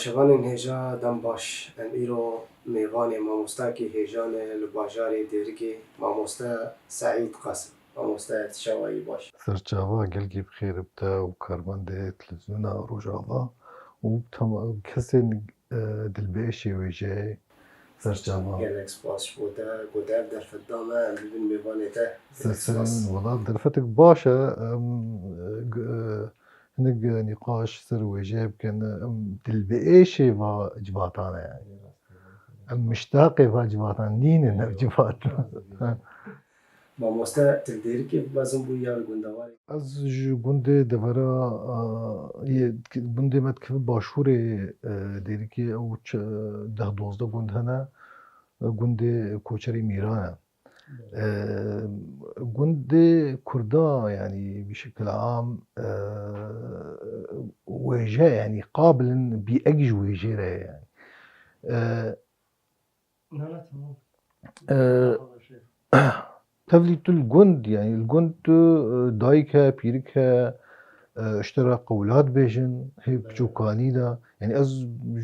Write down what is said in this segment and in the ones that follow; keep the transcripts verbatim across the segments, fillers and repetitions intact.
Şevanên hêja dem baş. Em îro mêvanê mamostakî hêja ne li bajarê Dêrikê, mamoste Seîd Qasim. Mamoste, çawa yî, baş? Serçava gelkî bi xêr bi te û karmendê televîzyona Rojava û tema-, kesên, e, dilbêşê wêjeyê. Serçava. Gelek spas ji bo te ku dev derfet da me, em bibin mêvanê te. Ser Gelek spas. Serin, wela derfetek baş e. Em, e, g-, e, hinek nîqaş ser wêjeyê bikin. Em dilbêşê va civatan e yani. Em miştaqê va civatan nînin ev civat. Mamoste, tu li Dêrikê mezin bûyî ya li gundewarê? Ez ji gundê devera, a, yê, gundê me dikeve başûrê, e, Dêrikê, ew çi, deh dozdeh gund hene, e, gundê koçerê Mîran e. E, gundê Kurda, yani, bi şekil am, e, wêje, yani, qabil in bî ek ji wêjê re ye, yani. E, Na, na, tamam. Ee, Tamam, şey. Tevlî tu li gund, yani li gund tu, e, dayik he, pîrik he, e, ji te re qewlat bêjin, hê Evet. piçûkanî de. Yani ez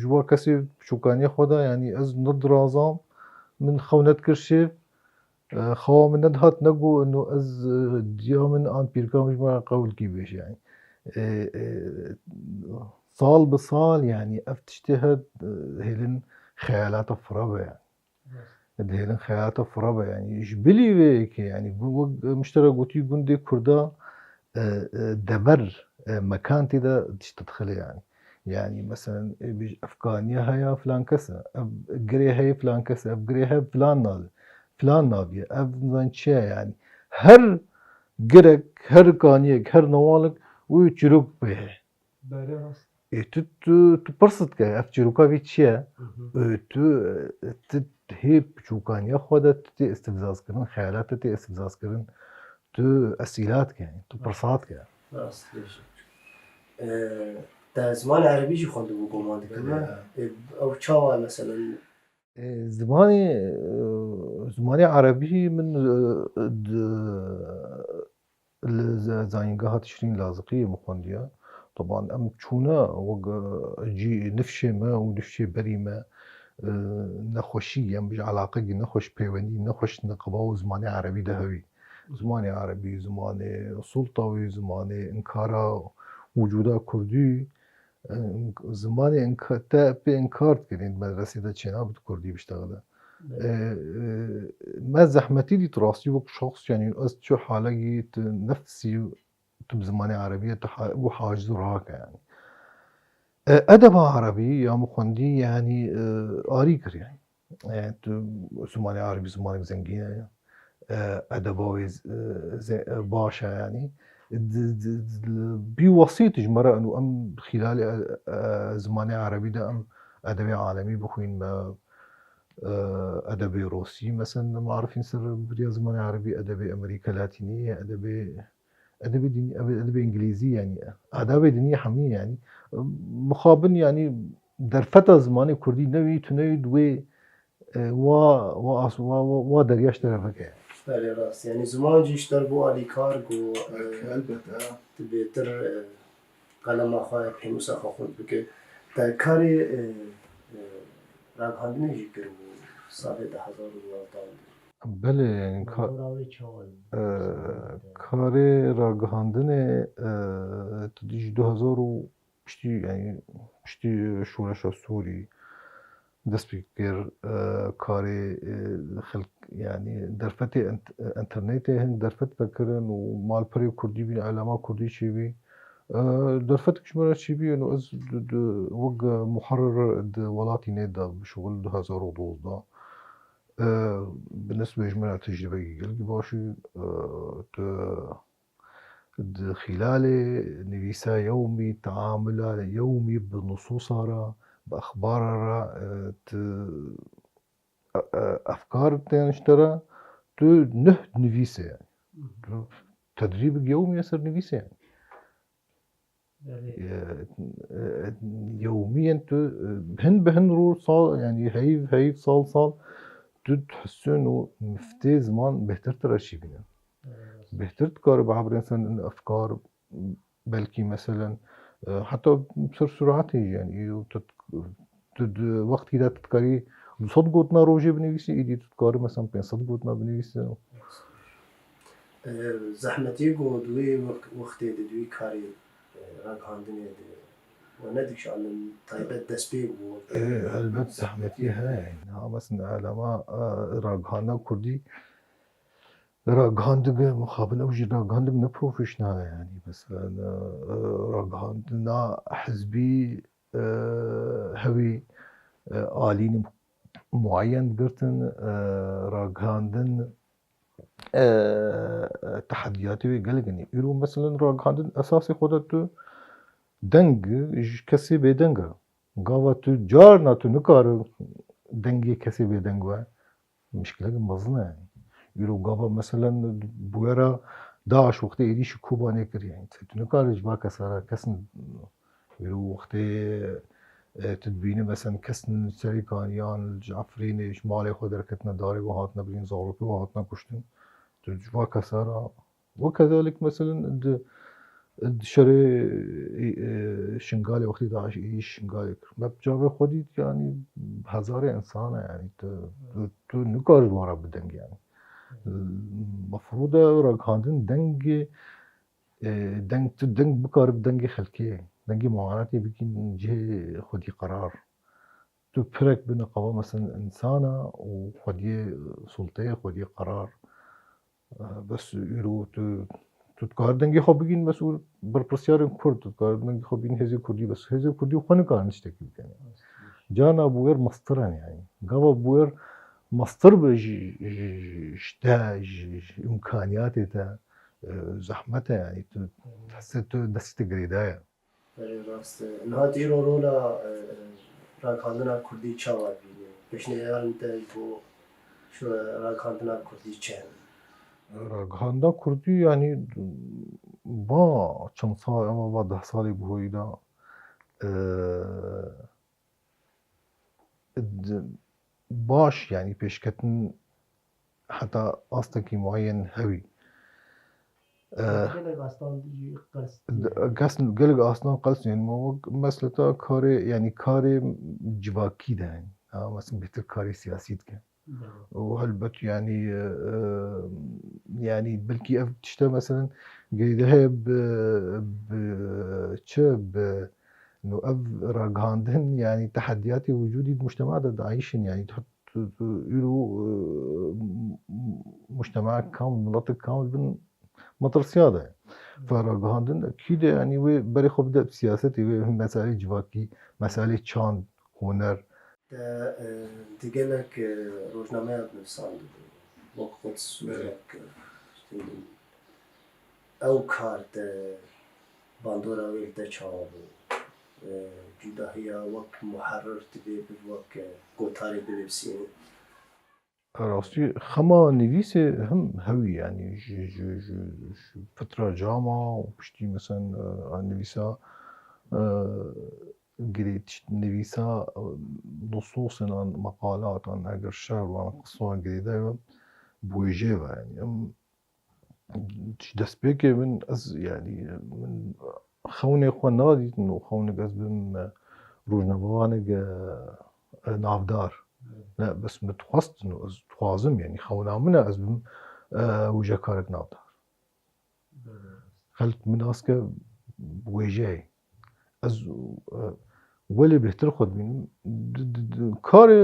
ji wa kesê piçûkaniya xwe de, yani ez nedirazam, min xew nedikir şêv, e, xewa min nedihat, nego, ino ez, e, diya min an pîrika min ji min re qewlkî bêje, yani. E, e, sal bi sal, yani ev tiştê he, e, hêlin xeyalata firabe, yani. Dihêlin xeyata firabe, yani ji bilî vê yekê, yani bu wek min ji te re gotî gundê Kurda, e, e, dever, e, mekan tê de tişt dixile yani. Yani meselen, e, bi-, ev kaniya heya filan kes e, ev girê heye filan kes e, ev girê heye filan nal-, filan navî ye, ev nizan çi ye yani. Her girek, her kaniyek, her newalek wî çîrok pê heye. Belê, rast. Ê, tu, tu, tu pirs dike, ev çîroka vî çi ye? Hı hı. Ê, tu, e, tu hê piçûkaniya xwe de tu tê îstifzazkirin, xeyalata tê îstifzazkirin, tu esîla dike, tu pirsa dike. Rast, dibêje. E, te zimanê erebî jî xwendibû, guman dikim, Belê, ne? he. Ê, ew çawa, meselen? E, zimanê, e, zimanê erebî min, e, di, li ze-, Zanîngeha Tişrîn Laziqiyê min xwendiye. Teban em çûne wek, e, cî nifşê me û nifşê berî me, e, nexweşî, em ji eleqekî nexweş, peywendî nexweş neqeba û zimanê erebî de hewî. Zimanê erebî, zimanê sulta wî, zimanê inkara wicûda kurdî, Zimanê inka-, te pê inkar dikirin, medresê de çênabit kurdî biştexile. Evet. E, e, me zehmetî dît rastî wek şexs, yani ez çi halekî tu nefsî tu bi zimanê erebî tu ha-, û haciz û rahake yani. E, edeba erebî ya min xwendî yani, e, arî kir yani. E, tu, zimanê erebî zimanek zengîn e. E, edeba wê z-, e, ze-, e, baş e, yanî. Di, di, di, bî wesît ji me re, û em xîlalê, e, e, zimanê erebî de em edebê alemî bixwînme, e, edebê rosî, mesela, em arifîn ser biriya zimanê erebî, edebê Amerîka Latînî, edebê, edebê dînî, edebê, edebê îngilîzî, yanî, edebê dînî hemî, yanî, mixabin, yanî, derfeta zimanê kurdî newî, tu newî di wê, e, wa, wa as-, wa, wa, wa derya ji te re veke. Belê, rast. Yanî ziman jî ji te re bû alîkar ku, e, Belkî, elbet, e. tu bêtir, e, qelema xwe, pênûsa xwe xurt bike. Te karê, e, e, ragihandinê jî kir bû salê du hezar û duwazdeh de. Belê, yanî ka-, Dora wê çawa ye? e, karê ragihandinê, e, tu dî ji du hezar û piştî, yanî piştî şoreşa Sûrî dest pê kir, e, karê, e, xelk, yanî derfetê ent-, enternetê hin derfet vekirin û malperê kurdî bîn, elama kurdî çêbî. E, derfetek ji me re çêbî, û ez di, di, wek muharrir di welatî nê de bi şixul du hezar û dozdeh. E, bi nisbê ji me re tecrübekî gelkî baş û, e, tu Di xîlalê nivîsa yewmî, teamula yewmî bi nusûsa re, bi exbara re, e, tu, e, e, efkar tên ji te re, tu nuh nivîse yani. Tu tedrîbek yewmî ye ser nivîse yani. Belê. E, e, yewmî yani tu, e, hin bi hin rû sal, yani heyv, heyv, sal, sal, tu dihisin û miftê ziman bêhtir tu re şî bîne. Evet. Bêhtir dikare bihabirên sen in efkar, belkî meselen, e, heta ser suratê jî, yani, îro tu Tu di wextî de tu dikarî du sed gotina rojê binivîsî, îdî tu dikarî mesela pênc sed gotina binivîsî. Zehmetî ku di wê wextê de, di wî karê ragihandinê de we nedikişandin, taybet destpêk bû. Ê, helbet zehmetî heye. Niha mesela elema ragihandina kurdî, ragihandin mixabin ew jî ragihandin ne profesyonel e, yanî mesela ragihandina hizbî hewî alînî muayen girtin, ragihandin tehediyatê wê gelek in. Îro mesela ragihandin esasê xwe de tu deng ji kesê bêdeng e. Gava tu carna tu nikare dengê kesê bêdeng we. Mişkilek mezin e. Îro gava mesela bûyera DAIŞ wextê êrîşî Kobanê kir, yanî tu nikare ji va kesa re kesin îro wextê tu dibînî mesela kesin serê kaniyan ji Efrînê ji malê xwe derketine, darê wan hatine birîn, zarokê wan hatine kuştin. Tu ji va kesa re Ve kezalik mesela di, di şerê e, e, Şingalê wextî DAIŞ êrîş Şingalê kir. Me bi çavê xwe dît, yanî hezarê insan e, yanî tu, tu, tu nikarî ji wan re bideng yanî. Mefrûd e ragihandin dengê, e, deng, tu deng bikarî bi dengê xelkê, dengê muanatê bikîn cihê xwedî qerar. Tu pirek bi niqaba mesela insana û xwediyê sulteyê, xwediyê qerar. Bes îro tu, tu dikarî dengê xwe bigîn, bes û berpirsiyarên kurd, tu dikarî dengê xwe bigîn hêzê kurdî, bes hêzê kurdî xwe nikarin tiştekî bikin. Carna bûyer mestir in yanî. Gava bûyer mestir be ji, ji, ji te, ji, ji îmkaniyatê te, e, zehmet e yanî. Tu, destê tu, destê te girêdaye. Belê rast e. Niha tu îro rola e, e, ragihandina kurdî çawa dibînî? Pêşniyarên te ji bo şu ragihandina kurdî çi ne? Ragihandina kurdî yanî va çend sal, ema va deh salê bi hoyî de e, baş, yanî pêşketin heta astekî muayen hewî. Gelek astan jî qels. Gelek astan qels, yanî ma wek mesleta karê, yanî karê civakî de, yanî ha, mesela bêtir karê siyasî dike. Û helbet yanî, e, e, yanî belkî ev tişte mesela girêde heye bi, bi çi, bi no ev ragihandin yanî tehediyatê wicûdî di mujtema de diayîşin yanî tu, tu, tu îro, e, mujtema kamil, miletek kamil bin metirsiya de. Ve ragihandin ekîd e yanî wê berê xwe bide bi siyasetê, wê meselê civakî, meselê çand, huner, Te e, di gelek e, rojnameya dinivîsandibû, wek Quds û wek e, ew kar te bandora wê li te çawa bû? E, cudahiya wek muherrir tu bê bi wek e, gotarê binivîsînî? Rastî xema nivîsê him hewî yanî ji, ji, ji, ji fitra cama û piştî mesela e, nivîsa e, girê tişt nivîsa nusûsên an meqalatan eger şer wan qisan girêdayî ve bi wêjeyê ve yanî em ji destpêkê min ez yanî min xewnê xwe nadîtin û xewnek ez bim rojnamevanek navdar. Ne, bes min dixwestin û ez dixwazim yanî xewna min e ez bim wijekarek navdar. Xelk min nas ke wêjeyê. Ez welê bêhtir xwe dibînim. Karê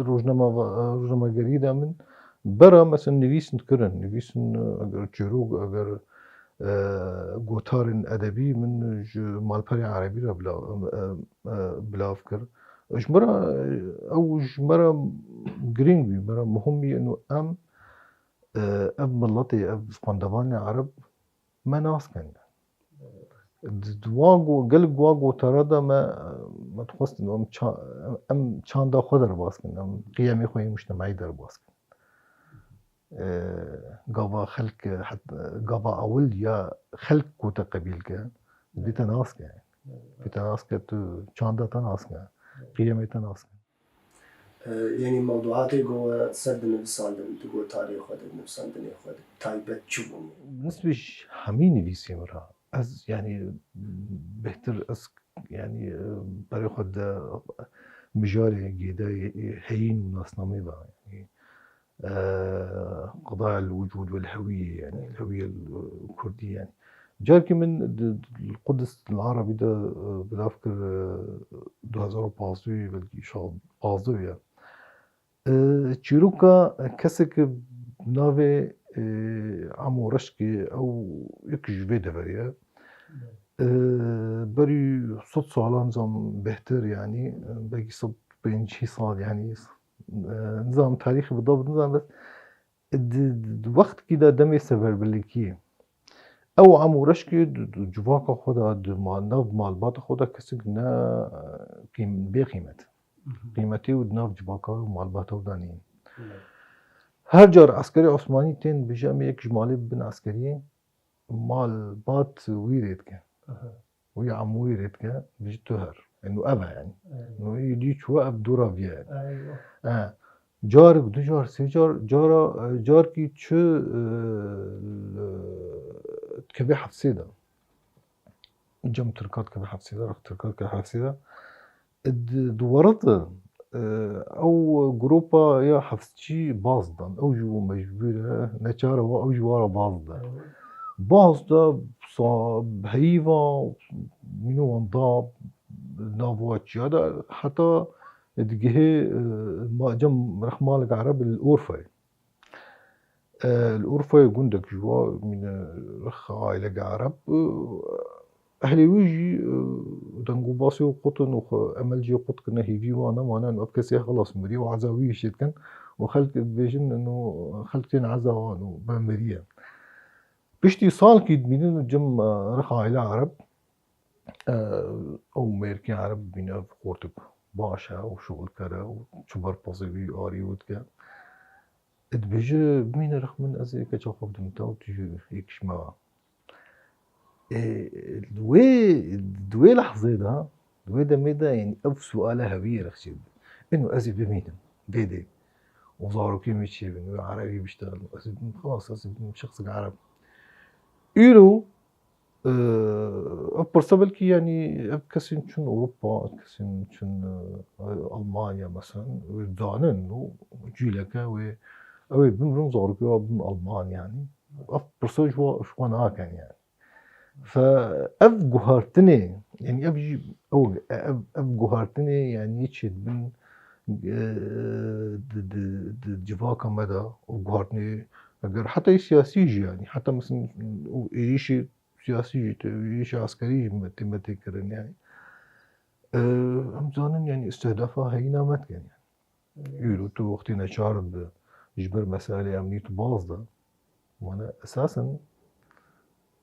rojnamegerî de min bera mesela nivîsin dikirin. Nivîsin eger çîrok, eger gotarên edebî min ji malperên erebî re bilav kir. Ji me re ew ji me re girîng bî, me re muhim bî ino em ev miletê, ev xwendevanê ereb me nas kin. Di wa go, gelek wa gotara de me, me dixwestin em, em çanda xwe derbas kin, em qiyemê xwe yê mujtemeyî derbas kin. Gava xelk, gava ewil ya xelk ku te qebîl ke, dê te nas ke. Dê te nas ke, tu çanda te nas ke, qiyemê te nas ke. Yanî mewduatê ku we ser dinivîsandin, di gotarê xwe de, di nivîsandinê xwe de taybet çi bûn? Nisbê ji hemî nivîsê min re ez yanî bêhtir ez yanî, e, berê xwe de mijarê gêdayê, e, heyîn û nasnamê ve. Yanî, e, qedaya el-wucûd wel-hewiyê, yanî, el-hewiyê el-kurdî, yanî. Carkî min di, di Qudus el-Erebî de, e, belav kir, e, du hezar û pazdeh belkî şa-, pazdeh ya. E, çîroka kesek navê, e, Emo Reşkê, ew yek ji vê deverê ye. E, berî sed salan zam bêhtir, yanî, e, belkî sed pêncî sal, yanî, e, nizam tarîxê bi dab nizam, bes di, di, di wextkî de demê seferberlikiyê. Ew Emo Reşkê di, di civaka xwe de, di mal, nav malbata xwe de kesek ne, e, qîm-, bê qîmet. Qîmetê û di nav civaka û malbata wî de nîn. Her car eskerê Osmanî tên bêje em yek ji malê bibin eskeriyê, malbat wî rê dike. Wî Emo wî rê dike, bêje tu her. Eno ev e yanî. Eno yê dî çû ev dora vî ye. E, carek, du car, sê car, cara, e, carkî çi, e, dikeve hefsê de. Cem Tirka dikeve hefsê de, Tirka dikeve hefsê de. Di, di were de, e, ew gropa ya hefsçî baz dan. Ew jî bû mecbûr e, neçare wa, ew jî wara baz da. Baz da, sa-, heyîva mîno wan da, nav wa çiya de, heta digihê, e, ma-, cem rexmalek Ereb li Urfayê. E, li Urfayê gundek ji wa mîne rix aîleke Ereb, e, ehlê wî jî, e, deng û basê wî qutin û xwe emel jê qut kirine, hêvî wan nemane, û ev kesê xelas mirî û eza wî jê dikin û xelk dibêjin, û xelk tên eza wan û be miriye. Piştî salkî dimînin cem, e, rix aîle Ereb, e, ew mêrkê Ereb bîne ev qortik baş e û şixulker e û çi berpazê wî arî wî dike. Dibêje, bimîne rix min, ez ê keça xwe bidim te û tu jî yek ji me be. Ê, di wê, di wê lehzê de, di wê demê de, yanî ev suala heviyê rix çêdibe. Ino ez ê bimînim, bê dê. Û zarokê min çêbin, wê erebî biştexilin. Ez ê bim, xelas, ez ê bim şexsek ereb. Îro, Ev pirsa belkî, yanî, ev kesên çûn Ewropa, kesên çûn, e, Almanya, mesela, wê zanin û cîleke wê, ew ê bimirin, zarokê wa bin Alman, yanî. Ev pirsa ji wa, ji xwe nakin, yanî. Fe ev guhartinê, yanî, ev jî, ew, ev, ev guhartinê, yanî, çêdibin, e, di, di, di civaka me de, ev guhartinê, eger heta siyasî jî, yanî, heta, mesela, ew êrîşê siyasî jî tê, êrîşa eskerî jî me tê, me tê kirin yanî. Em zanin yanî îstihdafa heyîna me dikin yanî. Îro tu wextî neçar dibe ji ber meselê emnî tu baz de. Wana esasen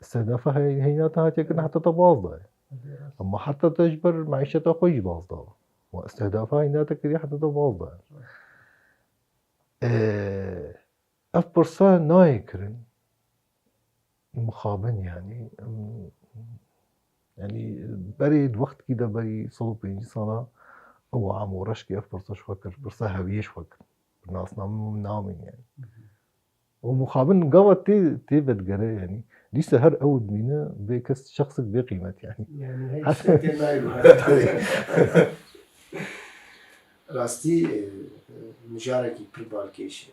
îstihdafa hey-, heyîna te hatiye kirin heta te baz daye. Ama heta te ji ber meîşeta xwe jî baz daye. Wan îstihdafa heyîna te kiriye heta te baz daye. Ev pirsa nayê kirin mixabin, yanî, em, yanî, berê di wextkî de berî sed û pêncî sala ew Emo Reşkê ev pirsa ji xwe kir, pirsa heviyê ji xwe kir. Bi nasname min namîn, yanî. Û mixabin gava tê, tê vedigere, yanî. Dîsa her ew dimîne, vê kes şexsek bê qîmet, yanî. Yanî, hey, her tiştek tê nayê. Rastî, e, mijarekî pir balkêş e.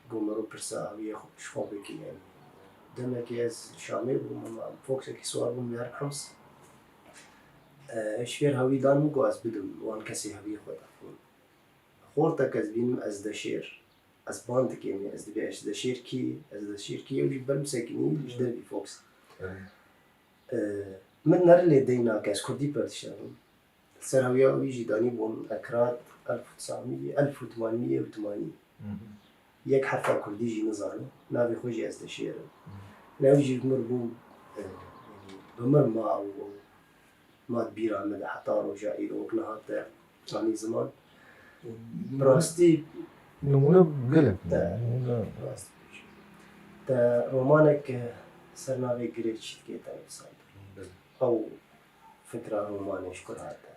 Ku mero pirsa heviyê xwe, ji xwe bikî, yanî. Demekê ez Şamê bûm, ema Foxekî siwar bûm, Yar Hems. E, ji fêr hewî dan min ku ez bidim wan kesê heviyê xwe de. Xortek ez bînim, ez deşêr. Ez ban dikêm, ez dibê ez deşêr kî, ez deşêr kî, ew jî ber min sekinî, ji dervî Fox. E, min nerilê dey nake, ez kurdî pir dişevim. Ser hewiya wî jî danîbûn Ekrat elf û tesî, elf û temanî û temanî. Yek herfa kurdî jî nizane. Navê xwe jî ez deşêrim. Lê ew jî bi mir bû, e, bi mir ma ew, ew ma di bîra min de heta roja îro wek niha te anî ziman. Bi rastî nimûne gelek ne. Te, nimûne rast dibêjî. Te romanek, e, ser navê Girê Çîtkê te nivîsandin. Belê. Ew fikra romanê ji ku hate?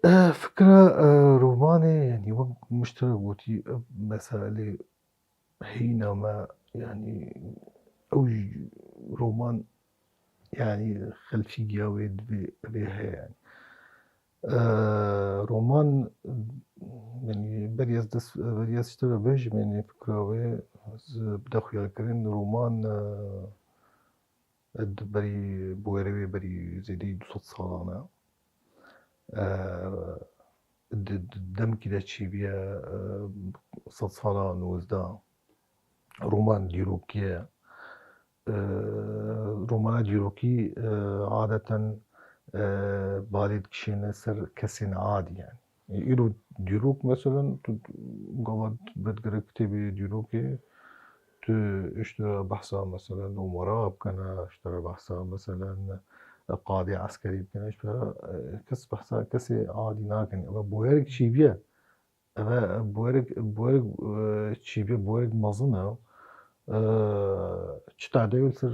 Eh, fikra, eh, romanê, yanî wek min ji te re gotî, ev meselê heyîna me, yanî ew jî roman yanî xelfîgiya wê divê, divê heye yanî. Ee, roman, yanî berî ez dest, berî ez ji te ve bêjim, yanî fikra wê ez bi te xuya kirin, roman, e, di berî, bi wêrê wê berî zêdeyî du sed salan e. E, di, di demkî de çêbûye, e, sedsala nozdeh. Roman dîrokî ye. E, romana dîrokî, e, adeten, e, balê dikişêne ser kesên adî yani. E, îro dîrok, meselen, tu gava vedgere kitêbê dîrokê, tu ji te re behsa, meselen, umera bikene, ji te re behsa, meselen, qadê eskerî bikene, ji te re, e, kes behsa kesê adî nakin. Ev bûyerek çêbûye. Ev bûyerek, bûyerek, e, çêbûye, bûyerek mezin e. E, çi tadê li ser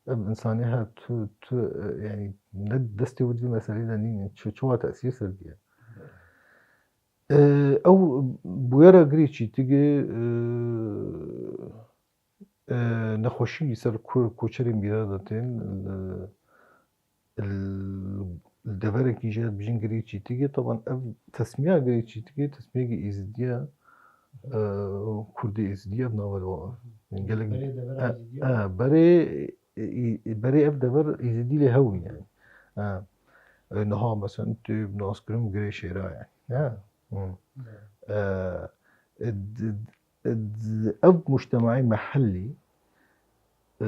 ev insanê her tu, tu, e, yanî ne destê wî di vî meselê de nîne, çi, çawa tesîr ser diye. E, ew bûyera girê çîtigê, e, e, nexweşî ser ku-, koçerên bîra de tên, li, li, li deverekî jî dibêjin girê çîtigê. Taban ev tesmiya girê çîtigê, tesmiyekî êzidî ye, e, kurdê êzidî ye, ev nava li wa. Gelek Berê devera e, êzidî ye. E, berê, e, e, berê ev dever êzidî lê hew yani. E, e, niha mesela tu bi nas kirin girê şêra yani. E, hı. E, e, d-, d-, ev mujtemaê mehellî, e,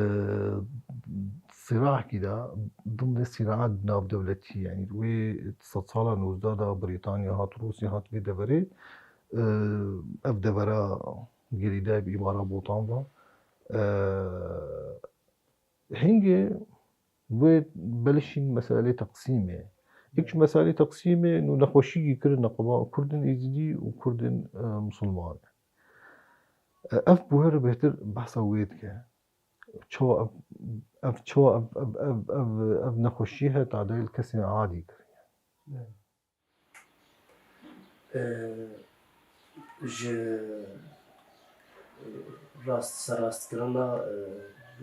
sîrahekî de, dimnê sîraha navdewletî, yanî wê sedsala nozdeh de Brîtanya hat, Rûsya hat vê deverê, e, ev devera girî de bi îmara Botan ve, e, hingê wê belişîn meselê teqsîmê. Yek ji meselê teqsîmê nû nexweşîkî kirin neqeba kurdên êzidî û kurdên, e, misilman. E, ev bûher bêhtir behsa wê dike. Çawa ev, ev, çawa ev, ev, ev, ev, ev nexweşî he tadayê li kesên adî kiriye. E, ji, e, rast serrastkirina, e,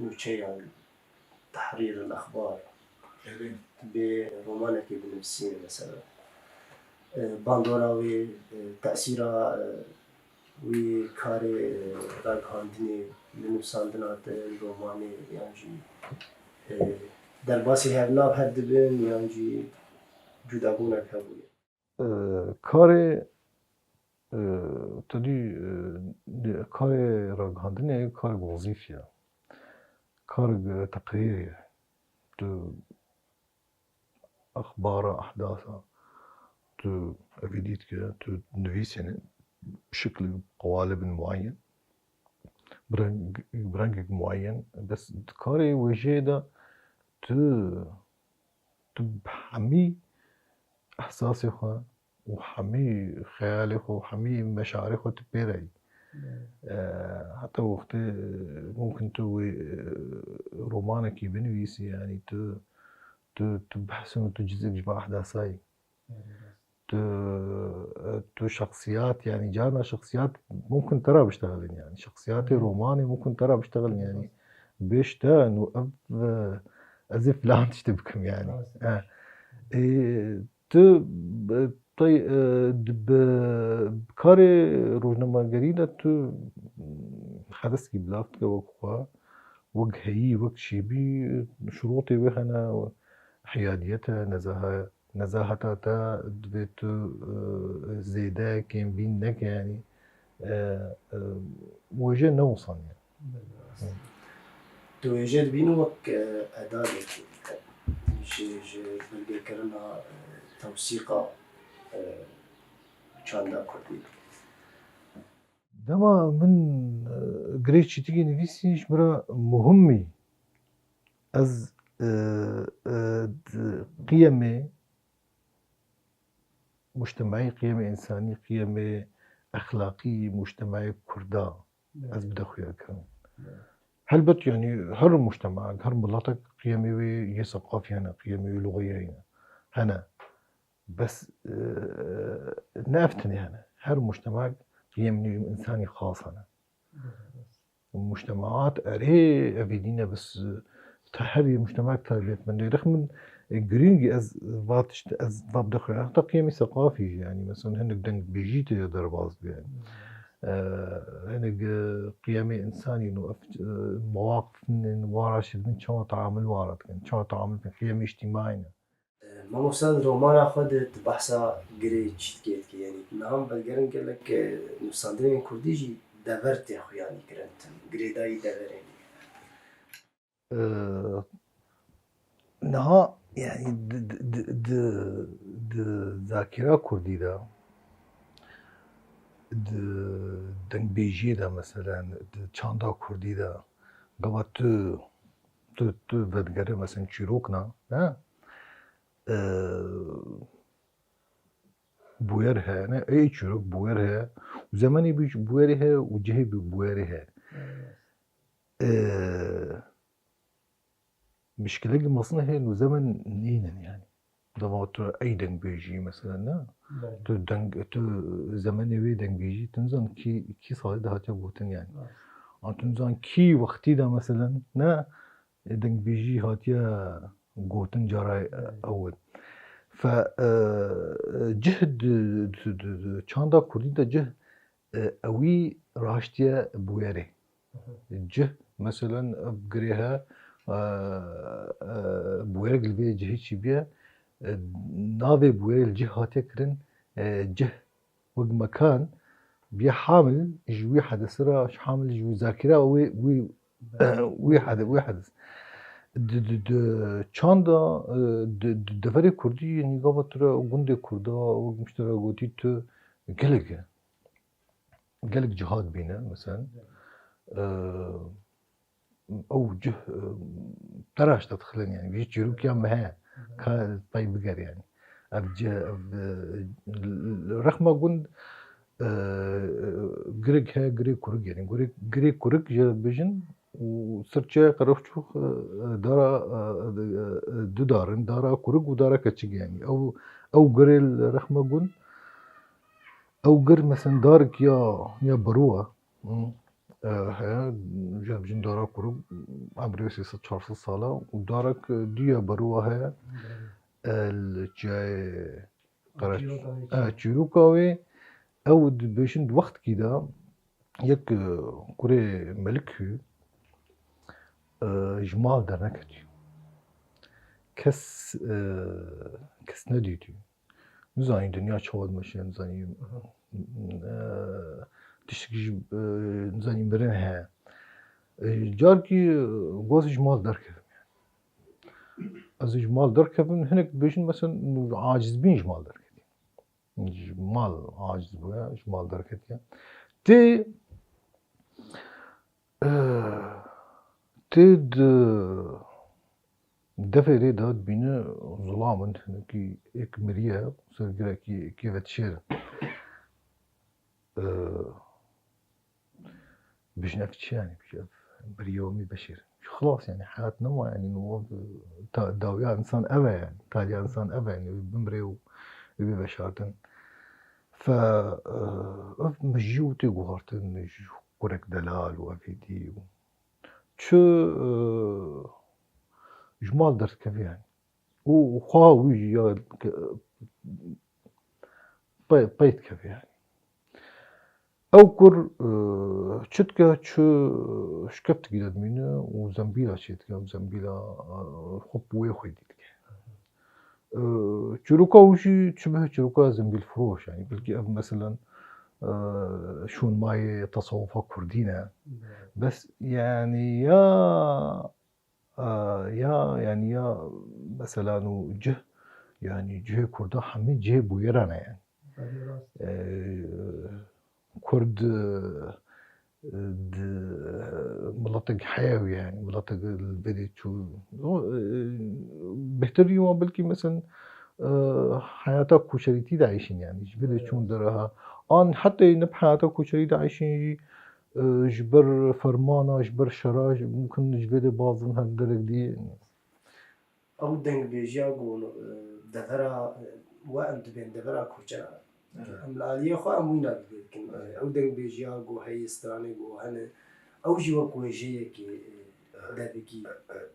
nûçeyan, Tehrîr el-Exbar, Erê. Bê romanekê binivîsîne mesela. E, bandora wê, e, tesîra, e, wî karê, e, ragihandinê, binivîsandina te romanê yan jî, e, derbasî hevnav hev dibin yan jî cudabûnek hebûye. E, karê, e, tu dî, e, karê ragihandinê karek wezîfî ye. Karek, e, teqrîrî ye. Tu exbara, ehdasa, tu evî dît ke tu nivîsêne bi şekil qewalibin muayyen, bi reng, bi rengek muayyen, bes di karê wêjeyê de tu, tu bi hemî ehsasê xwe û hemî xeyalê xwe û hemî meşarê xwe tu pê re yî. Eee, heta wextê, eee, mumkin tu wê, eee, romanekî binivîsî, yanî tu, tu, tu behsin û tu cizek ji van ehdasa yî. Tu, eee, tu şexsiyat, yanî carna şexsiyat mumkin te re biştexilin, yanî şexsiyatê romanê mumkin te re biştexilin, yanî bêş te nû ev, eee, ez ê filan tiştê bikim, yanî. Rast. He. Ê, tu, e, tay, e, di, bi, bi karê rojnamegerî de tu, mm, xedeskî bilav dike wek xwe, wek heyî, wek çêbî, şirotê wê hene, hiyadiyet e, nezahe-, nezaheta te divê tu, e, zêde kêmbîn neke, yanî, e, e, wêje ne wisaniye. Belê, rast. Hı. Tu wêje dibînî wek, e, edadekî, e, ji, ji bilgekirina, e, tewsîqa, e, çanda kurdî. Dema min, e, girê çîtikê nivîsî, ji min re muhim î. Ez, e, e, di qiyemê mujtemeyê, qiyemê însanî, qiyemê exlaqî mujtemeyê kurda ez bi te xuya kirim. Helbet, yanî her mujtemeek, her miletek qiyemê wê yê seqafî hene, qiyemê wê luxeyê hene. Hene. Bes, e, ne ev tenê hene. Her mujtemeek qiyemê wê însanî xas hene. Mujtemaat erê evî dîne bes, Te her yê mujtemek taybetmendê. Rexmin, e, girîngî ez va tişt, ez va bide xwe. Heta qiyemî seqafî jî, yanî, mesela, hinek dengbêjî tê de derbas bû, yanî. E, hinek, e, qiyemê însanî no, ev, e, mewaqif ne, wara şidbin, çawa teamul wara dikin, çawa teamul dikin, qiyemê îctîmaî ne. Mamosta, di romana xwe de tu behsa girê çîtkê dikî, yanî niha min vegerin gelek, e, nivîsandinên kurdî jî dever tê xuyanî kirin, tu girêdayî deverê dî. Ee, niha, yanî di, di, di, di, di zakîra kurdî de, di dengbêjiyê de, meselen, di çanda kurdî de, gava tu, tu, tu vedigere, meselen, çîrokna, ne? Ee, bûyer heye, ne? Ê çîrok bûyer heye. Û zemanê bû-, bûyerê heye û cihê bû-, bûyerê heye. Ee, mişkilek mezin heye, û zeman nînin, yanî. Dema tu ey dengbêjî, mesela, ne? Belê. Tu deng, tu zemanê wê dengbêjî, tu nizan kî, kî salê de hatiye gotin, yanî. Evet. An tu nizan kî wextî de, mesela, ne? Dengbêjî hatiye gotin cara, e, Evet. ewil. Fe, e, cih di, di, di, di çanda kurdî de cih, e, ewî raştiye bûyerê. Hı hı. Cih, meselen, ev girê he, e, e, bûyerek li vê cihê çî biye, e, navê bûyerê li cih hatiye kirin, e, cih. Wek mekan, bîye hamil, ji wî hedesî re, ji hamil ji wî zakîra wê, wî, wî hede-, wî hedis. Di, di, di çanda, e, di, di deverê kurdî, yanî gava tu re gundê kurda, wek min ji te re gotî, tu gelek e. Gelek cihat bîne, mesela. E, ew cih, e, teraş te dixilin, yanî, vî çîrokiya me heye, ka pey biger, yanî. Ev cih, ev, e, rexma gund, e, girêk heye, girê kurik, yanî, girê, girê kurik jê re dibêjin û sirçe qeroçûx, e, dara, e, e, du dar in, dara kurik û dara keçik, yanî. Ew, ew girê li rexma gund, ew gir, mesela, darik ya, ya beroa, Hı. E, heye, jî jin dara kurik, emrê wê sê sed çar sed sal e û darek, e, dî ya beroa heye. Belê. E, li çiyayê Qereç-, Çîroka wê e, çi? Çîroka wê, ew dibêjin di wextkî de yek, e, kurê melik hû, e, ji mal derneketî. Kes, e, kes nedîtî. Nizanî dinya çawa dimeşe, nizanî, e, tiştekî ji, e, nizanî mirin heye. E, carkî, e, goz ji mal derkevim yani. Ez ji mal derkevim, hinek dibêjin, mesela, aciz bîn ji mal derketiye. Ji mal aciz bûye, ji mal derketiye. Tê, e, tê di Devê rê de dibîne zulam in, hinekî yek miriye, ser girekî kêve dişêrin. Ee, bijin ev çi yani? Bijin ev miriye wemî beşêrin. Xilas yani, heyat nema yani, no, ta-, dawiya insan ev e yani, taliya insan ev e yani, bimire û bibê veşartin. Fe, e, ev mijî û tê guhartin, ji kurek delal û evê dî û Çi, e, ji mal derdikeve yani. Û xwe wî jî ya ke-, pey, pey dikeve yani. Ew kur, e, çi dike, çi şkeftikî de dimîne û zembîla çê dike, ew zembîla, e, xwe bi wê xwedî dike. E, çîroka wî jî çi bibe çîroka zembîlfiroş, yani belkî ev meselen, e, şûnmayê tesewufa kurdî ne. Evet. Bes yani ya, e, ya, yani ya mesela no cih, yani cihê kurda hemî cihê bûyera ne yani. Belê, rast. E, Kurd, e, di, e, miletek heya wî, yani miletek li vê de çû. O, e, bêhtir jî wan belkî, mesela, e, heyata koçerîtî de eyşin, yani ji vê de çûn dera ha. An heta ne bi heyata koçerî de eyşin jî, e, ji ber fermana, ji ber şera, ji, mumkin ji vê de bazin her derek dî. Ew dengbêjiya ku, e, devera, e, we em dibên devera koçera. Evet. Em li aliyê xwe em wîna dibê dikin. Evet. Ew dengbêjiya ku heye, stranê ku hene, ew jî wek wêjeyekê, e, Evet. devikî. Evet.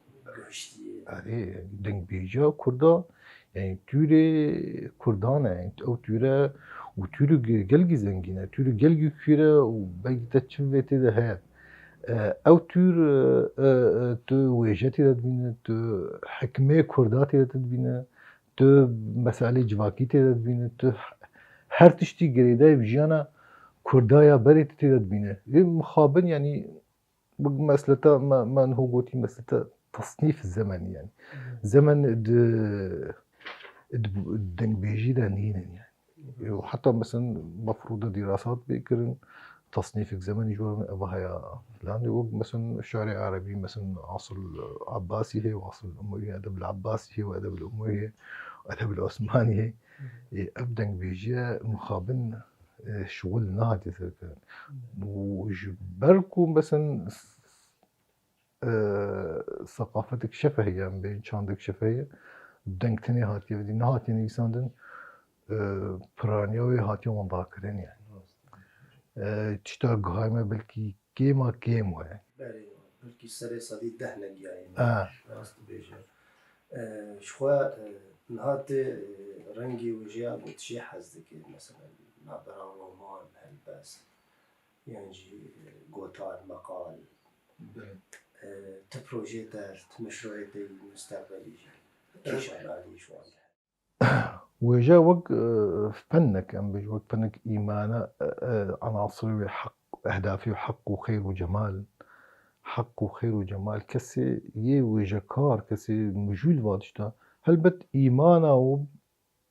Erê, dengbêjiya Kurda, yani tûrê Kurdan e, yani ew tûre û tûrê ge-, gelgî zengîn e, tûrê gelgî kûr e û belkî te çi vê tê de heye. E, ew tûr, e, e, e, tu wêje tê de dibîne, tu hikmê Kurda tê de dibîne, tu meselê civakî tê de dibîne, tu her tiştî girêdayî bi jiyana Kurda ya berê tu tê de dibîne. Ê mixabin, yani, Bi mesleta me, me niho gotî mesleta tasnîf zemenî yani. Zemen di, di dengbêjî de nînin yani. Û heta mesela mefrûda dîrasat bê kirin, tasnîfek zemenî ji we re eva heye filan. Wek mesela şarê erebî, mesela Asil Abbasî heye, û Asil Umewî, Edeb el Abbasî heye, û Edeb el Umewî heye, Edeb el Osmanî heye. Ê, ev dengbêjiye mixabin e, şixul nehatiye serkirin. Û ji ber ku, mesela, s-, e, seqafetek şefe heye, em bêjin çandek şefe heye, deng tenê hatiye vedî, nehatiye nivîsandin, e, piraniya wê hatiye wendakirin yani. E, tişta guhay me belkî kêma kêm we. Belê, belkî serê sedî deh negiyaye. Ha. Rast dibêje. E, ji xwe, e, niha tu, e, rengê wêjeya gotişê hez dikî, mesela, navbera roman, helbest, yan jî, e, gotar, meqal. Belê. E, tu projeyê te, tu meşrûyê te yî mustaqbelî jî kîjan alî ji wan de? Wêje wek, e, fenek, em bêjin wek fenek îmana, e, e, enasirê wê heq, ehdafê wê heq û xeyr û cemal, heq û xeyr û cemal, kesê yê wêjekar, kesê mijûl va tişta, helbet îmana û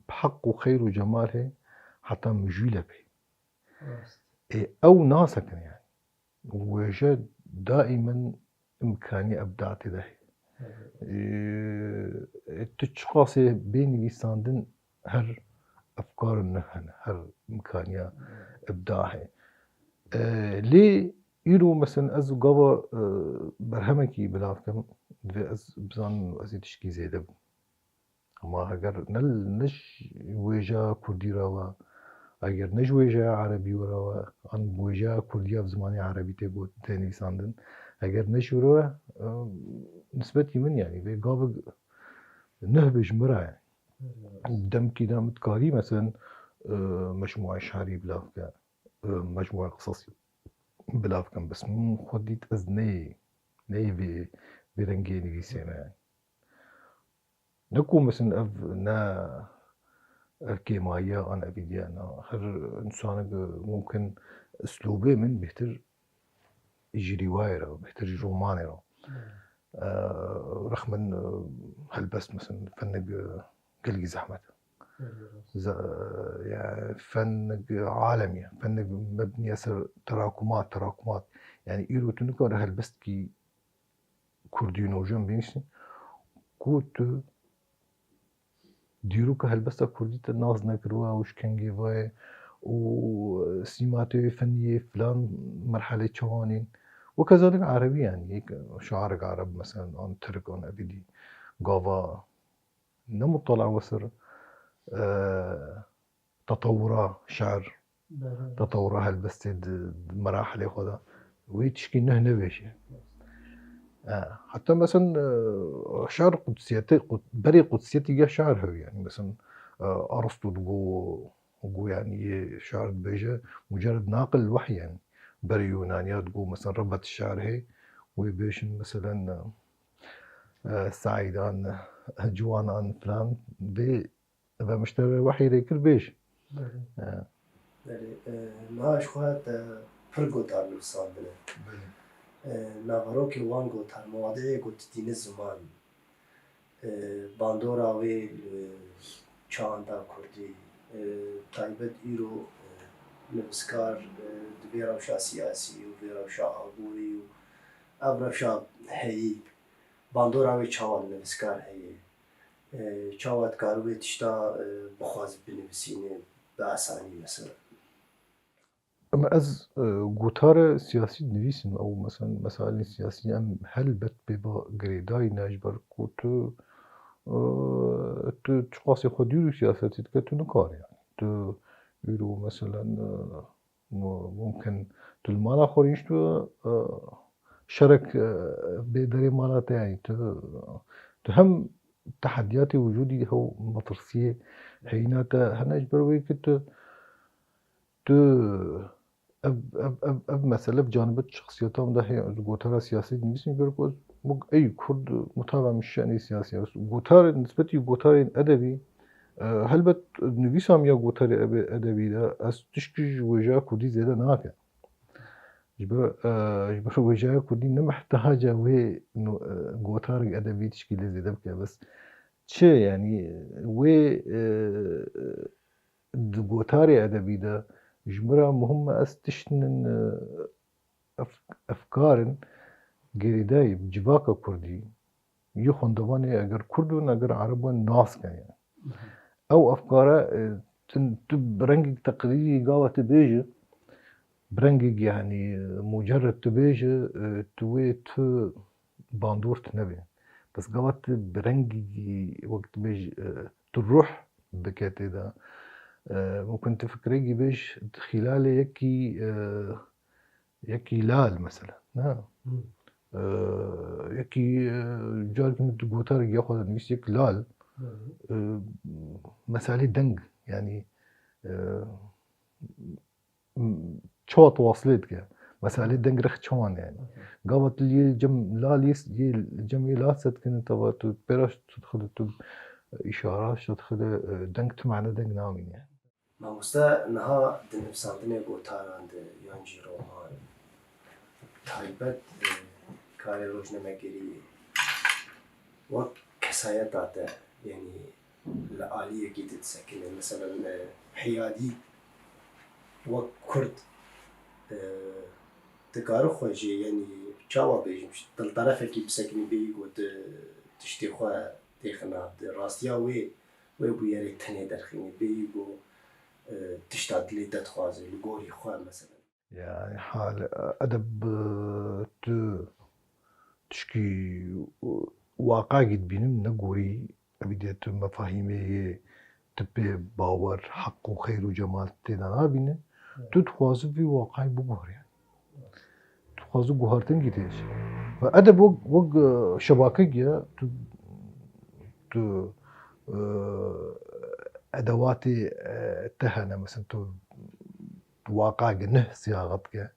heq û xeyr û cemal hê heta mijûle pê. Rast. Ê, ew nasekin yani. Wêje daîmen imkanî ebda tê de heye. Ê, tu çiqasê bê nivîsandin her efkar nû hene, her imkaniya ebda heye. Ê, lê îro mesela ez gava, e, berhemekî bila bikim, divê ez bizanim ez ê tişkî zêde bim. Ama heger ne, ne ji wêjeya kurdî re we, eger ne ji wêjeya erebî re we, an wêjeya kurdî ya bi zimanê erebî tê got, tê nivîsandin, eger ne ji wî re we, e, nisbetî min, yani, vê gavik nuh be ji min re ye. Demkî de min dikarî, meselen, e, mecmûa şi'rî bila bike, e, mecmûa qisasî bila bikim. Bes min xwe dît ez neyê, neyê vê, vê rengê nivîsê me. Ne ku, mesela, ev ne, ev kêmayiya an evîdiya ne. Her însanek, e, mumkin, islûbê min bêhtir ji rîwayê re, bêhtir ji romanê re. Hmm. E, rexmin, e, helbest, mesela, fenek, e, gelkî zehmet. Evet. Ze-, yani, fenek alemî ye. Fenek mebniye ser terakumat, terakumat. Yani, îro tu nikare helbestkî kurdî û nûjen bînîştin ku tu dîroka helbesta kurdî te nas nekiriwe û ji kengê ve ye û sîmatê wê fenî yê filan merhelê çawanîn. Weke zalek erebî, yani, yek şairek ereb, mesela, an tirk, an evîdî, gava ne mutala we ser, e, tetewura şi'r, Belê. Tetewura helbestê di, di merahilê xwe de. Wê tişkî nuh nebêje. E, heta mesela, e, şi'r qudsiyetê, qud-, berê qudsiyetî ya şi'r hew, yani. Mesela, e, Aristo digo, û got, yani, yê şi'r dibêje, mucerred naqil wehy, yani. Berê Yunaniya digo, mesela, rebet şi'r hê, wê bêjin, mesela, e, e, Saîdan, e, Ciwanan filan, vê Ve miştere wehî rê kir bêj. Belê. He. Belê, e, niha ji xwe te pir gotar nivîsandine. Belê. E, naverokê wan gotar, mewadi'yê ku tu tîne ziman, e, bandora wê li çanda kurdî, e, taybet îro, e, nivîskar, e, di vê rewşa siyasî û vê rewşa aborî û ev rewşa heyî, bandora wê çawa li nivîskar heye? E, çawa dikare wê tişta, e, bixwaze binivîsîne bi asanî mesela? Em ez, e, gotara siyasî dinivîsim, ew mesela mesailên siyasî em helbet pê ve girêdayî ne, ji ber ku tu, e, tu çiqasê xwe dûr û siyasetê dike, tu nikarî, yani. Tu îro, meselen, e, mu-, mumkin tu li mala xwe rûniştibe, e, şerek, e, bê derê mala te, yanî tu, tu hem tehediyatê wicûdî hew metirsiyê heyîna te hene, ji ber wê ku tu, tu ev, ev, ev, ev mesele bi canibet şexsiyeta min de heye. Ez gotara siyasî dinivîsim, ji ber ku ez wek ey Kurd mutaba min şe'nê siyasî ye. Ez gotar, nisbetî gotarên edebî, e, helbet nivîsa min ya gotarê ebe-, edebî de ez tişkî ji wêjeya kurdî zêde nakim. Ji ber, e, ji ber wêjeya kurdî ne mihtiyaca wê no-, e, gotarek edebî tişkî lê zêde bike. Bes çi, yanî wê, e, di gotarê edebî de ji min re muhim e, ez tiştinin, e, ef-, efkarin girêdayî civaka kurdî, yê xwendevanê eger kurd bin, eger ereb bin, nas kin yani. Ew efkara, e, tu, tu bi rengek teqlîdî gava tu bêjî, bi rengek yani mucerred tu bêjî, e, tu wê tu bandor tu nebê. Bes gava tu bi rengekî wek tu bêjî, e, tu ruh bike tê de. E, mumkin tu fikrekî bêj, di xîlalê yekî, e, yekî lal mesela. Ne? Hmm. E, yekî, e, carkî min tu gotarek ya xwe de nivîs yek lal. Hmm. E, meselê deng, yani, e, m-, çawa tu wasilê dike? Meselê deng rex çawan yani? Gava tu yê cem lal yê, yê cem yê lal sedkinin tava tu pêraş tu dixile tu îşara şe dixile, e, deng tu mane deng namîne yani. Mamoste, niha di nivîsandinê gotaran de yan jî roman, taybet, e, karê rojnamegeriyê wek kesayeta te, yanî li aliyekî tu disekine, meselen, e, heyadî wek Kurd, e, dikare xwe jî, yanî çawa bêjim, di li terefekî bisekinî bêyî ku tu tiştê xwe têxine, di rastiya wê, wê bûyerê tenê derxînî, bêyî ku, e, tişta dilê te dixwaze, li gorî xwe, meselen. Yani hal edeb, e, tu tişkî, e, waqayekî dibînim, ne gorî, evî de tu mefahîmê yê tu pê bawer, heq û xeyr û cemal tê de nabîne. Evet. Tu dixwazi vî waqayî biguherî yani. Tu dixwazi guhertin gî tê. Ve edeb wek, wek, e, şebakek ye, tu, tu, e, edewatê, e, te hene, mesela tu waqayekî neh siyaxet ke,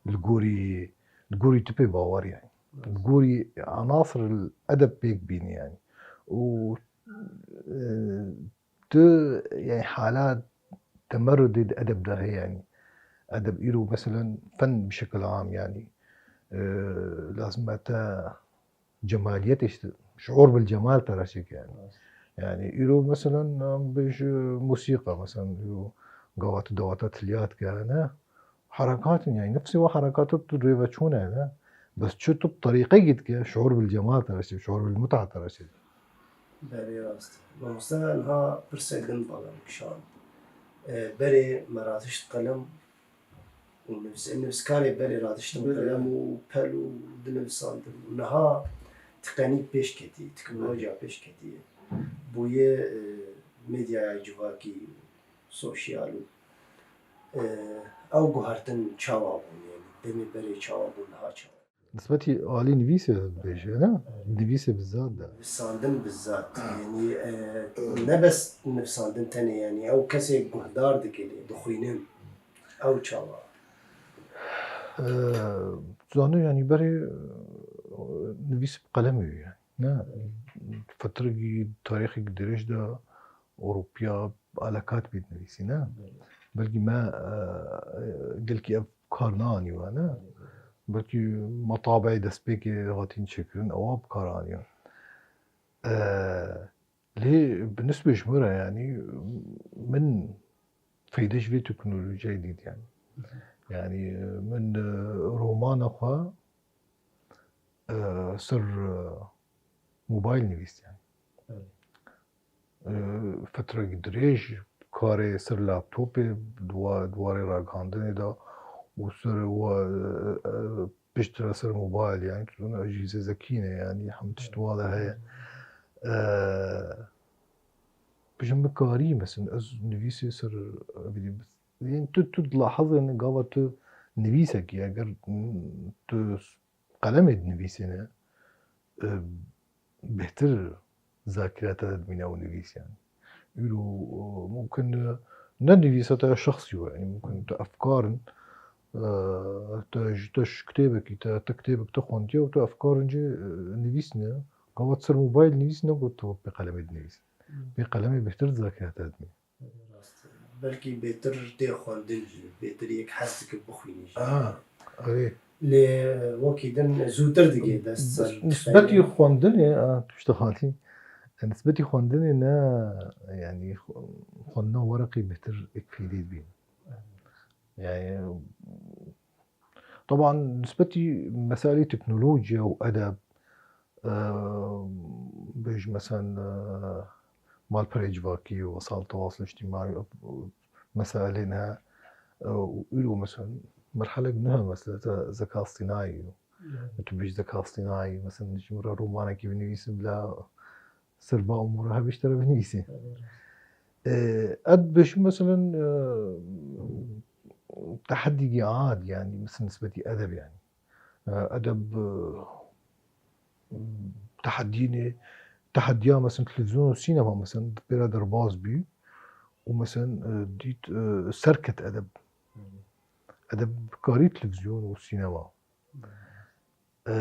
li gorî, li gorî tu pê bawer yani. Li gorî anasir edeb pêk bînî yani. Û, e, tu, yani, hala temerrudê di edeb de heye yani. Edeb îro, meselen, fen bi şekil am yani. E, lazim e te cemaliyetê işte, şuur bil cemal te re çêke yani. Rast. Yani îro, meselen, em bêj, e, musîqa, meselen, îro gava tu daweta tilya dike, ne? Herekat in, yani nefsê wa herekata tu rêveçûn e, ne? Bes çi tu bi terîqekî dike, şuur bil cemal te re çê, şuur bil muta te re çê. Belê, rast. Mamoste niha pirsek din bala min kişand. E, berê me radiş qelem û nivs-, nivskarê berê radiştin Belê. Qelem û pel û dinivsandin. Niha tiqenî pêş ketî, teknolojiya pêş ketî. Bûye, e, medyaya civakî, sosyal û, e, ew guhertin çawa bûn, yani demê berê çawa bûn, niha çawa? Nisbetî alî nivîsê bêje, ne? Nivîsê bi zat de. Nivîsandin bi zat. Yani, e, ne bes nivîsandin tenê, yani ew kesê guhdar dike lê, dixwînin. Ew çawa? E, zanî, yani berê, e, nivîs bi qelemê ye, ne? Fetrekî, tarîxekî dirêj de Ewropiya elekat bî dinivîsî, ne? Evet. Belkî me, e, e, gelkî ev kar neanî we, ne? Evet. Belkî metabeê destpêkê hatîn çêkirin, ewa bi kar anîn. E, lê bi nisbê ji min re, yani, min feyde ji vê teknolojiyayê dît, yani. Hı hı. Yani, min, e, romana xwe, e, ser, e, mobayl nivîst, yani. Evet. E, fetrekî dirêj karê ser laptopê, di wa-, di warê ragihandinê de û ser wa, e, e, piştre ser mobayl, yani, tu zana ecîzê zekî ne, yani, hem tişt wa de heye. E, bijim bi karî, mesela, ez nivîsê ser, e, vîdyo, yani, tu, tu dilahizê ne gava tu nivîsekî, eger, mm, tu s-, qelemê dinivîsîne, e, bêhtir zakireta te dimîne û nivîs yani. Îro, e, mumkin, e, ne nivîsa te ya şexsî yo, yani mumkin tu efkar in, e, te ji, te ji kitêbekî, te, te kitêbek te xwendiye û tu efkar in jî, e, nivîsîne. Gava tu ser mobayl nivîsîne ku tu pê qelemê dinivîsî. Hmm. Pê qelemê bêhtir zakireta te dimîne. Rast. Belkî bêtir tê xwendin jî, bêtir yek hez dike bixwînî jî. Ah, erê. Lê wekî din zûtir digê dest ser Nisbetî tixeyê. Xwendinê, a, tu ji te hatî. Nisbetî xwendinê ne, yani xw-, xwendina wereqî bêtir êk fîdê dibîn. Yani, taban nisbetî meselê teknolojiya û edeb, e, bêj mesen, e, malperê civakî û wesal tewasul îctîmaî, e, meselên he, e, û îro mesen merhelek nuh e meseleta zeka sînayî yo. Evet. Tu bêj zeka sînayî, mesen ji min re romanekî binivîsî bila serba û mora hebî ji te re binivîsî. Evet. E, ez dibêjim, meselen, e, tehedî giya ad, yani, meselen, nisbetî edeb, yani. E, edeb, e, tehedînê, tehediya, meselen, televîzyon û sînema, meselen, di pêra derbas bî û, meselen, e, dît, e, serket edeb. Edeb karî televîzyon û sînema. Eee,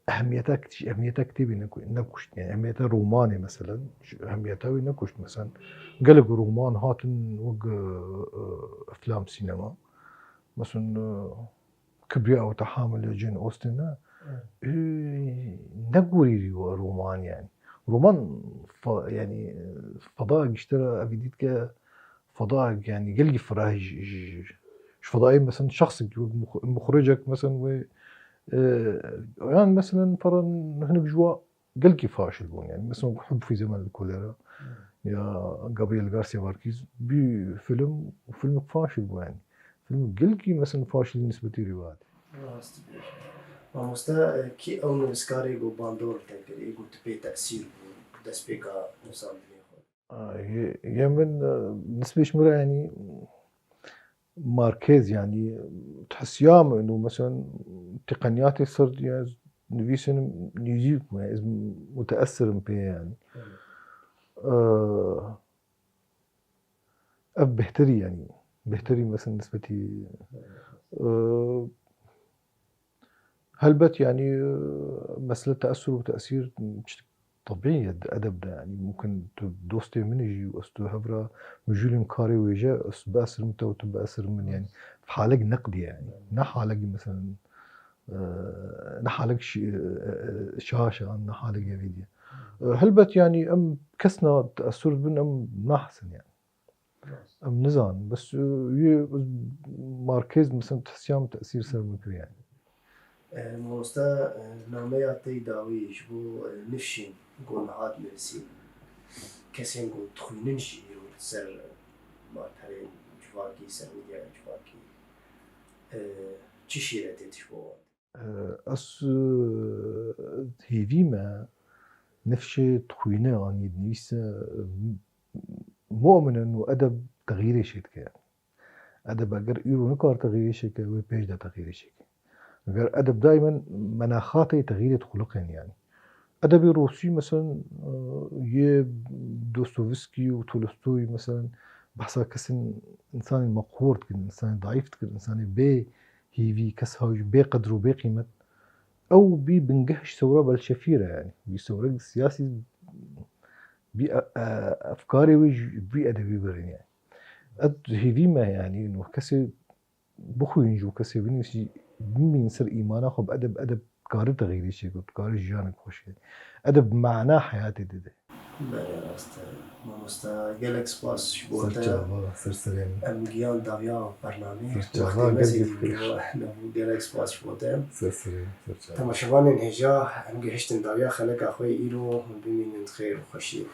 ehemiyeta, ehemiyeta kitêbê neku-, nekuşt. Yani ehemiyeta romanê, meselen, ji ehemiyeta wê nekuşt. Meselen, gelek roman hatin wek, eee, eflam, sînema. Meselen, eee, Kibriya û Tehamul ya Jane Austen ne? Evet. Eee, ne gorî ro-, roman yani. Roman fa-, yani, feda giştira evî dît ke feda, yani, gelkî firah ji, ji, ji fedayê, mesela, şexsek wek mux-, muxricek, mesela, wê, e, yan, mesela, falan hinek ji wa gelkî faşil bûn, yani, mesela, Hub fi Zemenil Kolera ya Gabriel Garcia Marquez, bî film, filmek faşil bû, yani. Filmek gelkî, mesela, faşil nisbetî rîwayetê. Rast dibêjî. Mamoste, e, kî ew nivîskarê ku bandor te kir, ê ku tu pê tesîr bû, destpêka nivîsandinê xwe? Yê, yê min, e, nisbê ji min re, yanî, Marquez, yanî, dihisiya min û, meselen, teqeniyatê ser, ya, nivîsên nêzîk me, ez muteesir im pê, yanî. Evet. E, ev bêhtirî, yanî, bêhtirî, meselen, nisbetî, e, Helbet, yanî, e, mesele teessur û tesîr tiştek tebîî ye di edeb de, yanî, mumkin tu dostê min î jî û ez tu hev re mijûlên karê wêje, ez biesirim te û tu biesirim min, yanî, halek neqdî ye, yanî. Ne halekî, meselen, e, ne halek şi-, e, e, şaş e, ne halek yevî diye. E, helbet, yanî, em kesna teessur dibin, em nahesin, yanî. Em nizanin, bes, e, yê Marquez, mesela, tesîya min tesîr ser min kir, yani. E, mamoste, e, nameya te yê dawî ji bo, e, nifşên ku niha dinivîsîn, kesên ku dixwînin jî îro li ser, e, malperên civakî, ser medyaya civakî, e, çi şîretê tê ji bo wan? Ez, e, hêvî me nifşê dixwîne anî dinivîse, e, mu'min in û edeb texîrê çêdike. Edeb eger îro nikare texîrê çêke, wê pêş de texîrê çêke. Eger edeb daimen menaxatê texîrê dixuliqên yani. Edebê Rûsî, meselen, e, yê Dostoyevskî û Tolstoy, meselen, behsa kesên, însanên meqhûr dikin, însanên daîf dikin, însanê bê hîvî, kes ha jî bê qedr û bê qîmet. Ew bî bingeh ji sewra Belşefî re, yanî. Bî sewrek siyasî, bî, e, e, efkarê wê ji, bî edebî birin, yanî. Ez hêvî me, yanî, no kesê bixwîn jî û kesê binivîsî, bimîn ser îmana xwe bi edeb, edeb dikare texîrê çêke, dikare jiyanek xweş ke. Edeb bi mana heyatê dide. Belê, rast e. Mamoste, gelek spas ji bo te. Ser çava, ser serê min. Em gihan dawiya bernameyê. Ser çava, wextê me gelek zêdî bû, gelek spas ji bo te. Ser serê min, ser çava. Temaşevanên hêja, em gihiştin dawiya xeleka xwe yê îro, bimînin xêr û xweşiyê.